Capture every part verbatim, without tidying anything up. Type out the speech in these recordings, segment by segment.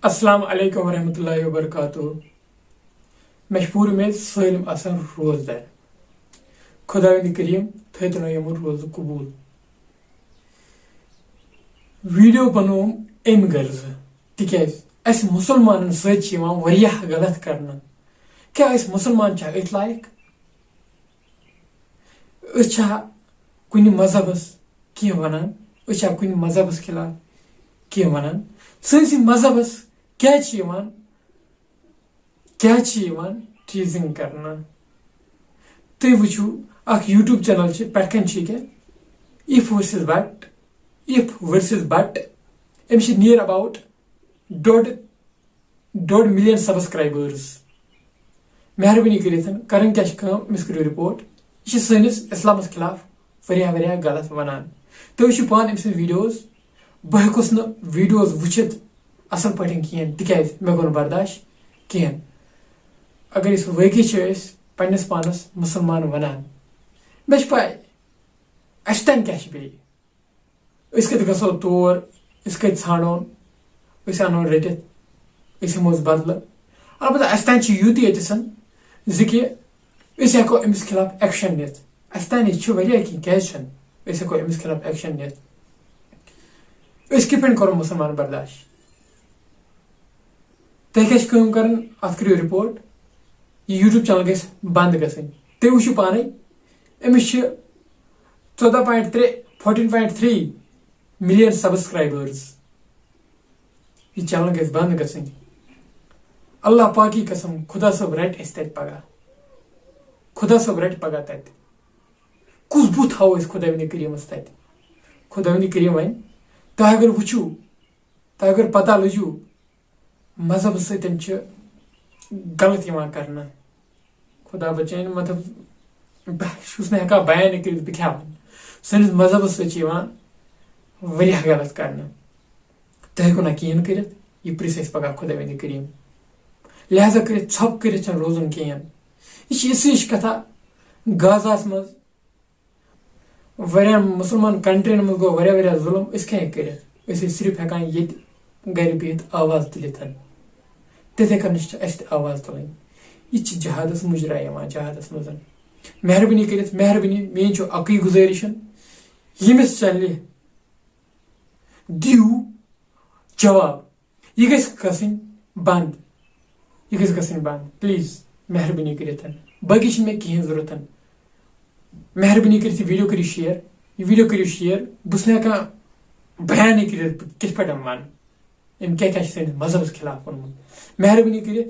السلام علیکم ورحمۃ اللہ وبرکاتہ۔ مےٚ چھِ پوٗرٕ اُمید سٲلِم آسَن روزدار۔ خۄداوندِ کریٖم تھٲوتَن یِمَن روزٕ قبوٗل۔ ویٖڈیو بَنووُم اَمہِ غرضہٕ، تِکیٛازِ اَسہِ مُسلمانَن سۭتۍ چھِ یِوان واریاہ غلط کرنہٕ۔ کیٛاہ أسۍ مُسلمان چھا أتھۍ لایق؟ أسۍ چھا کُنہِ مذہبس کینٛہہ ونان؟ أسۍ چھا کُنہِ مذہبس خلاف کینٛہہ ونان؟ سٲنِسٕے مذہبس کیٛازِ چھِ یِوان، کیٛازِ چھِ یِوان ٹیٖزِنگ کرنہٕ؟ تُہۍ وٕچھِو، اکھ YouTube channel چھِ، پٮ۪ٹھ کَنۍ چھِ ییٚکیٛاہ If versus Butt، If versus Butt۔ أمِس چھِ near about ڈۄڈ ڈۄڈ million subscribers۔ مہربٲنی کٔرِتھ کرٕنۍ کیٛاہ چھِ کٲم، أمِس کٔرِو report۔ یہِ چھِ سٲنِس اِسلامَس خلاف واریاہ واریاہ غلط وَنان۔ تُہۍ وٕچھِو پانہٕ أمۍ سٕنٛدۍ videos۔ بہٕ ہٮ۪کوس نہٕ videos وٕچھِتھ اَصٕل پٲٹھۍ کِہیٖنۍ، تِکیٛازِ مےٚ گوٚو نہٕ برداش کِہیٖنۍ۔ اگر أسۍ وٲقعی چھِ أسۍ پنٛنِس پانَس مُسلمان وَنان، مےٚ چھِ پَے اَسہِ تام کیٛاہ چھِ بیٚیہِ۔ أسۍ کَتہِ گژھو تور؟ أسۍ کَتہِ ژھانٛڈون؟ أسۍ اَنون رٔٹِتھ، أسۍ ہٮ۪موس بدلہٕ۔ البتہ اَسہِ تام چھِ یُتُے ییٚتٮ۪تھ زِ کہِ أسۍ ہٮ۪کو أمِس خلاف action نِتھ۔ اَسہِ تام چھِ واریاہ کینٛہہ، کیٛازِ چھِنہٕ؟ أسۍ ہٮ۪کو أمِس خلاف action نِتھ۔ أسۍ کِتھ پٲٹھۍ کَرو مُسلمان برداش؟ تۄہہِ کیٛاہ چھِ کٲم کَرٕنۍ؟ اَتھ کٔرِو report۔ یہِ YouTube channel گژھِ بنٛد گژھٕنۍ۔ تُہۍ وٕچھِو پانَے، أمِس چھِ ژۄداہ point ترٛےٚ، fourteen point three million subscribers۔ یہِ channel گژھِ بنٛد گژھٕنۍ۔ اللہ پاکی قسم، خدا صٲب رَٹہِ اَسہِ تَتہِ پگاہ۔ خدا صٲب رَٹہِ پگاہ تَتہِ۔ کُس بُتھ ہاوو أسۍ خداوندِ کریٖمَس تَتہِ؟ خداوندِ کریٖم وَنہِ، تۄہہِ اگر وٕچھِو، تۄہہِ اگر پتہ لٔجِو، مذہبس سۭتۍ چھِ غلط یِوان کرنہٕ۔ خدا بچٲیِن، مطلب، بہٕ چھُس نہٕ ہٮ۪کان بیان کٔرِتھ بہٕ کیٛاہ وَنہٕ۔ سٲنِس مذہبس سۭتۍ چھِ یِوان واریاہ غلط کرنہٕ۔ تُہۍ ہیٚکِو نہٕ کِہیٖنۍ کٔرِتھ، یہِ پرٛژھِ اَسہِ پگاہ خداوندِ کریٖم۔ لہذا کٔرِتھ ژھۄپہٕ کٔرِتھ چھَنہٕ روزُن کِہیٖنۍ۔ یہِ چھِ یِژھٕے ہِش کَتھا۔ غزاہَس منٛز واریاہَن مُسلمان countryیَن منٛز گوٚو واریاہ واریاہ ظُلم۔ أسۍ کیٛاہ ہیٚکہِ کٔرِتھ؟ أسۍ ٲسۍ صرف ہٮ۪کان ییٚتہِ گَرِ بِہِتھ آواز تُلِتھ۔ تِتھَے کٔنۍ چھِ اَسہِ تہِ آواز تُلٕنۍ۔ یہِ تہِ چھِ جہادَس مُجرا یِوان، جہادَس منٛز۔ مہربٲنی کٔرِتھ، مہربٲنی، میٛٲنۍ چھو اَکٕے گُزٲرِش، ییٚمِس channelہِ دِیِو جواب۔ یہِ گژھِ گژھٕنۍ بنٛد۔ یہِ گژھِ گژھٕنۍ بنٛد، please۔ مہربٲنی کٔرِتھ۔ باقٕے چھِنہٕ مےٚ کِہیٖنۍ ضوٚرَتھ۔ مہربٲنی کٔرِتھ یہِ video کٔرِو share۔ یہِ video کٔرِو share۔ بہٕ چھُس نہٕ ہٮ۪کان بیانٕے کٔرِتھ بہٕ کِتھ پٲٹھۍ وَنہٕ أمۍ کیٛاہ کیٛاہ چھِ سٲنِس مذہبَس خلاف ووٚنمُت۔ مہربٲنی کٔرِتھ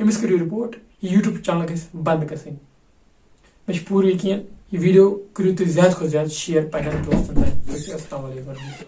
أمِس کٔرِو report، یہِ YouTube channel گژھِ بنٛد گژھٕنۍ۔ مےٚ چھُ پوٗرٕ یقیٖن، یہِ video کٔرِو تُہۍ زیادٕ کھۄتہٕ زیادٕ share پنٛنٮ۪ن دوستَن تام۔ باقٕے السلام علیکم ورحمتہ اللہ۔